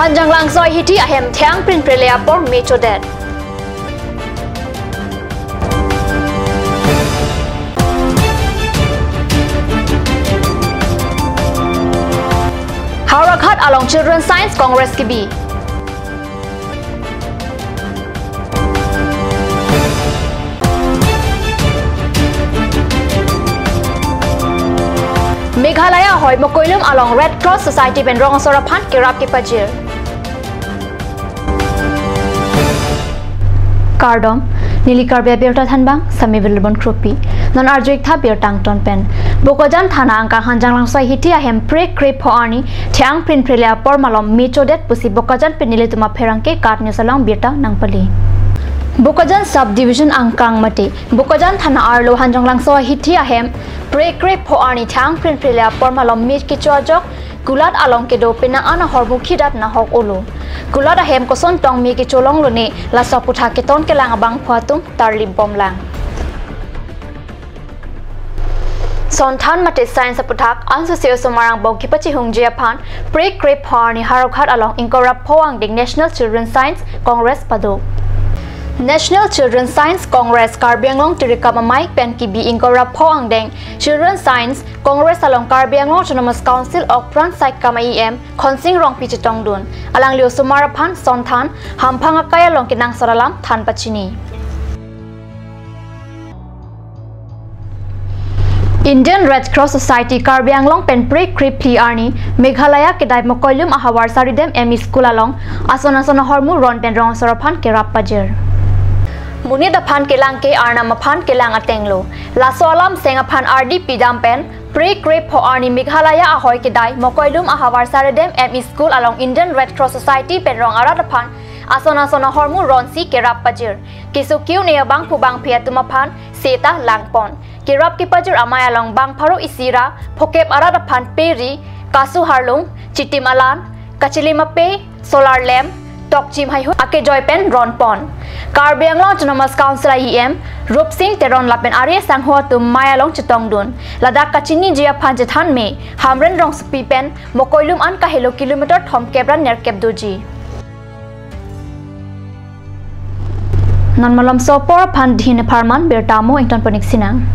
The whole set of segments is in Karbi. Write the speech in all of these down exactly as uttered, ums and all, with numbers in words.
Hanjanglangso ahithi ahem thang prinprele apor me chodet. Howraghat along Children Science Congress kebi. Meghalaya ahoi Mokoilum along Red Cross Society pen rong asor aphan kerap kepajir. Kardom, neli Karbi Abirta thanbang, Sami Vilbon Kropi. Non arjuik tha birta angton pen. Bokajan thana angkang Hanjanglangso ahithi ahem prekre pho arni thang prinprele apor malom me chodet pusi Bokajan pen nelitum apherangke KAT News along birta nangpali. Bokajan Sub Division angkang mate Bokajan thana arlo Hanjanglangso ahithi ahem prekre pho arni thang prinprele apor malom me kecho ajok kulat along kedo penang an ahormu khidat nahok olo. Kulat ahem koson tong me kecholonglo ne, laso aputhak keton kelang abangphu atum tarlip bomlang. Sonthan mate science aputhak anso se osomar angbong kepachihungji aphan prekre pho arni Howraghat along ingkoi ra pho angdeng National Children Science Congress pado. National Children Science Congress Karbi Anglong Tirikam Amei pen kebi ingkoi ra pho angdeng Children Science Congress along Karbi Anglong Autonomous Council Okpran Saikam a-EM Khonsing Rongpi chetongdun. Alangli osomar aphan sonthan, hamphang akai along kenangsot alam than pachini. Indian Red Cross Society Karbi Anglong pen prekre phli arni Meghalaya kedai Mokoilum ahavar Saridem M E School along ason ason ahormu ron pen rong asor aphan kerap pajir. Monit aphan kelang ke Arnam aphan kelang atenglo. Laso alam seng aphan ardi pidam pen prekre pho arni Meghalaya ahoi kedai Mokoilum ahavar Saridem M E School along Indian Red Cross Society pen rong arat aphan ason ason ahormu ronsi kerap pajir. Keso ke-un-e abangphu bangphi atum aphan seta langpon. Kerap kepajir amei along bang pharo isi ra phokep arat aphan peri, kasu harlung, chitim alan, kachilim ape, solar lamp, tokchim haihui akejoi pen ronpon. Karbi Anglong Autonomous Council a-EM Rupsing Teron lapen ari asangho atum mei along chetongdun. Ladak kachiniji aphan chethan me, Hamren rongsopi pen Mokoilum an kahelo kilometer thomkep ra nerkep doji. Non malomso apor aphan dhin apharman birta mo ington ponik sinang.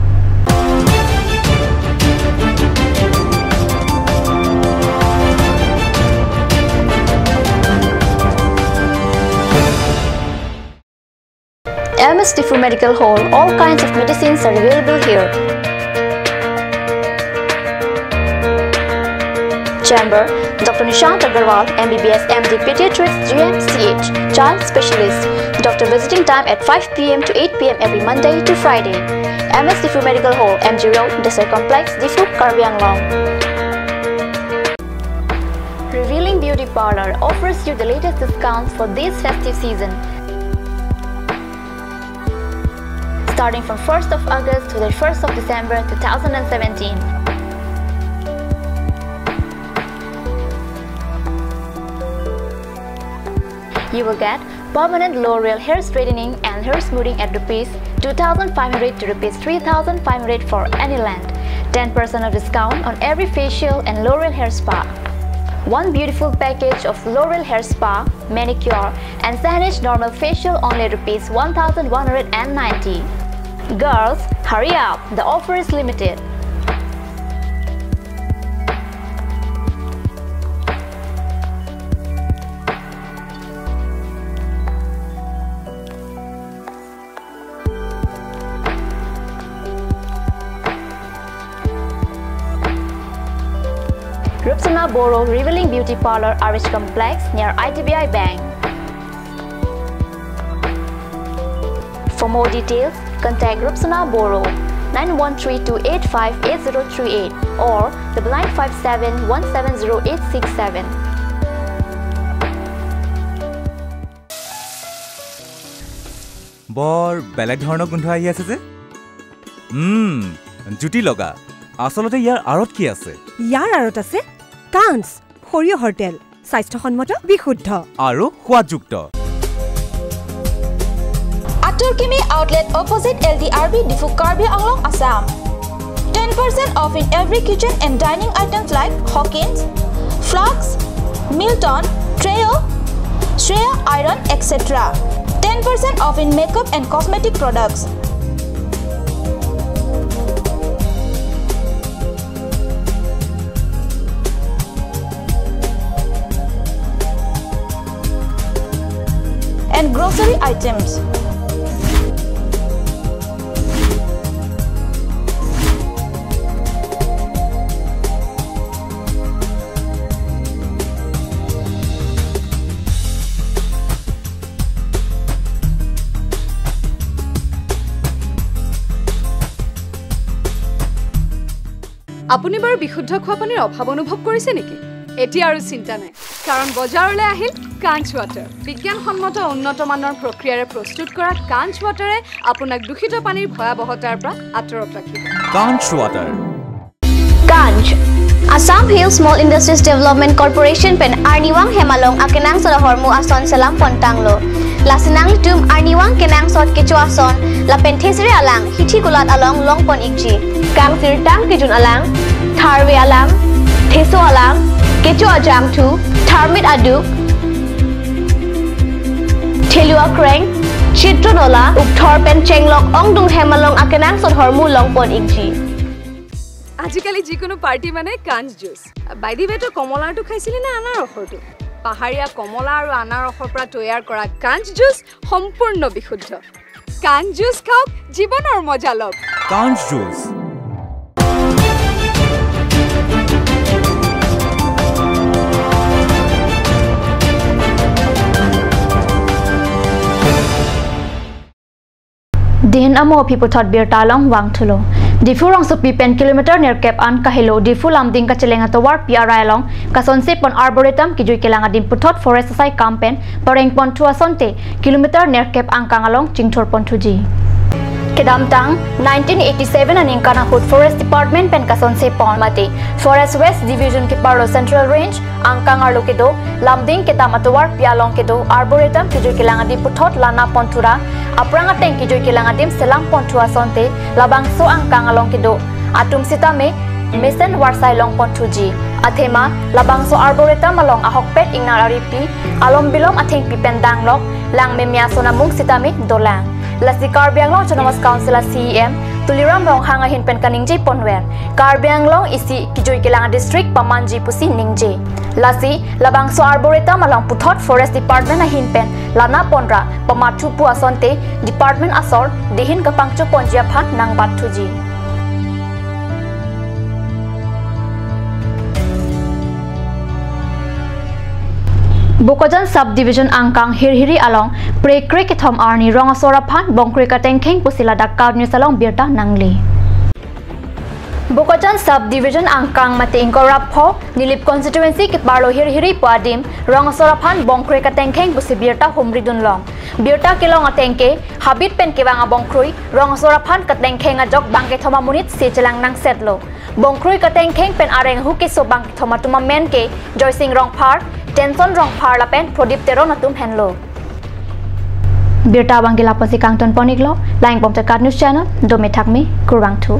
M S Diphu Medical Hall, all kinds of medicines are available here. Chamber, Doctor Nishant Agarwal, M B B S, M D, Pediatrics, G N C H, Child Specialist. Doctor visiting time at five P M to eight P M every Monday to Friday. M S Diphu Medical Hall, M G Road, Desai Complex, Diphu, Karbi Anglong. Revealing Beauty Parlor offers you the latest discounts for this festive season. Starting from first of August to the first of December two thousand and seventeen. You will get permanent L'Oreal hair straightening and hair smoothing at rupees two thousand five hundred to rupees three thousand five hundred for any length. Ten percent of discount on every facial and L'Oreal hair spa. One beautiful package of L'Oreal hair spa, manicure, and Saneesh normal facial only rupees one thousand one hundred and ninety. Girls, hurry up, the offer is limited. Rupsona Boro Revealing Beauty Parlor, R H Complex, near I D B I Bank. For more details, contact Rupsona Boro, nine one three two eight five eight zero three eight or double nine five seven one seven zero eight six seven. বৰ বেলেগ ধৰণৰ গোন্ধ আহি আছে যে। উম, জুতি লগা। আচলতে ইয়াৰ আঁৰত কি আছে? ইয়াৰ আঁৰত আছে কাঞ্চ, সৰিয়হৰ তেল, স্বাস্থ্যসন্মত, বিশুদ্ধ। আৰু সোৱাদযুক্ত। Atur Kimi Outlet opposite L D R B Diphu, Karbi Anglong, Assam. Ten percent off in every kitchen and dining items like Hawkins, Flask, Milton, Treo, Shreya Iron, et cetera. Ten percent off in makeup and cosmetic products. And grocery items. আপুনি বাৰু বিশুদ্ধ খোৱা পানীৰ অভাৱ অনুভৱ কৰিছে নেকি? এতিয়া আৰু চিন্তা নাই, কাৰণ বজাৰলৈ আহিল কাঞ্চ ৱাটাৰ। বিজ্ঞানসন্মত উন্নত মানৰ প্ৰক্ৰিয়াৰে প্ৰস্তুত কৰা কাঞ্চ ৱাটাৰে আপোনাক দূষিত পানীৰ ভয়াৱহতাৰ পৰা আঁতৰত ৰাখিব। Kanch Water. Kanch, Assam Hill Small Industries Development Corporation pen arnivang hem along akenangsot ahormu ason selam pon tanglo. Lasi nanglitum arnivang kenangsot kecho ason lapen thesere alang hithi kulat along long pon ikji. Kangsirtang kejun alang, tharve alang, theso alang, kecho ajangthu, tharmit aduk, thelu akreng, chitron ola, ukthor pen chenglok ongdung hem along akenangsot hormu long pon ikji. আজিকালি যিকোনো পাৰ্টি মানে কাঞ্চ juice. By the way, তই কমলাৰটো খাইছিলি নে আনাৰসৰটো? পাহাৰীয়া কমলা আৰু আনাৰসৰ পৰা তৈয়াৰ কৰা কাঞ্চ জুচ সম্পূৰ্ণ বিশুদ্ধ। কাঞ্চ জুচ খাওক, জীৱনৰ মজা লওক। Kanch Juice. Dihin amo aphi puthot birta along vangthulo. Diphu rongsopi pen kilometer nerkep an kahelo Diphu Lumding kacheleng atovarpi arai along kasonse pon Arboretum kejui kelang adim puthot forest asai kam pen pareng ponthu asonte kilometer nerkep angkang along chingthur ponthuji. Kedamtang nineteen eighty-seven aningkan ahut Forest Department pen kasonse pon mate Forest West Division keparlo Central Range angkang arlo kedo Lumding kedam atovarpi along kedo Arboretum kejui kelang adim puthot lana ponthu ra aphrang ateng kejui kelang adim selam ponthu asonte labangso angkang along kedo atum sitame mesen varsai long ponthuji. Athema labangso Arboretum along ahokpet ingnar aripi alom bilom athengpi pen danglok lang meme ason amung sitame dolang. Lasi Karbi Anglong Autonomous Council a CEM Tuliram Ronghang ahin pen kaningje ponver, Karbi Anglong isi kejui kelang district pamanji pusi ningje. Lasi labangso Arboretum along puthot Forest Department ahin pen lana ponra pamathu pu asonte department asor dihin kapangcho ponji aphan nangbatthuji. Bokajan Sub Division angkang Hirhiri along prekre kethom arni rong asor aphan bongkroi katengkheng pusi ladak Kanch News along birta nangle. Bokajan Sub Division angkang mate ingkoi ra pho Nilip constituency keparlo Hirhiri pu adim rong asor aphan bongkroi katengkheng pusi birta humri dunlong. Birta kelong ateng ke habit pen kevang abongkroi rong asor aphan katengkheng ajok bang kethom amonit se chelang nangsetlo. Bongkroi katengkheng pen areng ahu keso bang kethom atum amen ke Joysing Rongphar, Tenson Rongphar lapen Prodip Teron atum henlo. Birta abang ke lapusi kangton pon iklo, lang pom te Kanch News channel, dome thakme, kurvangthu.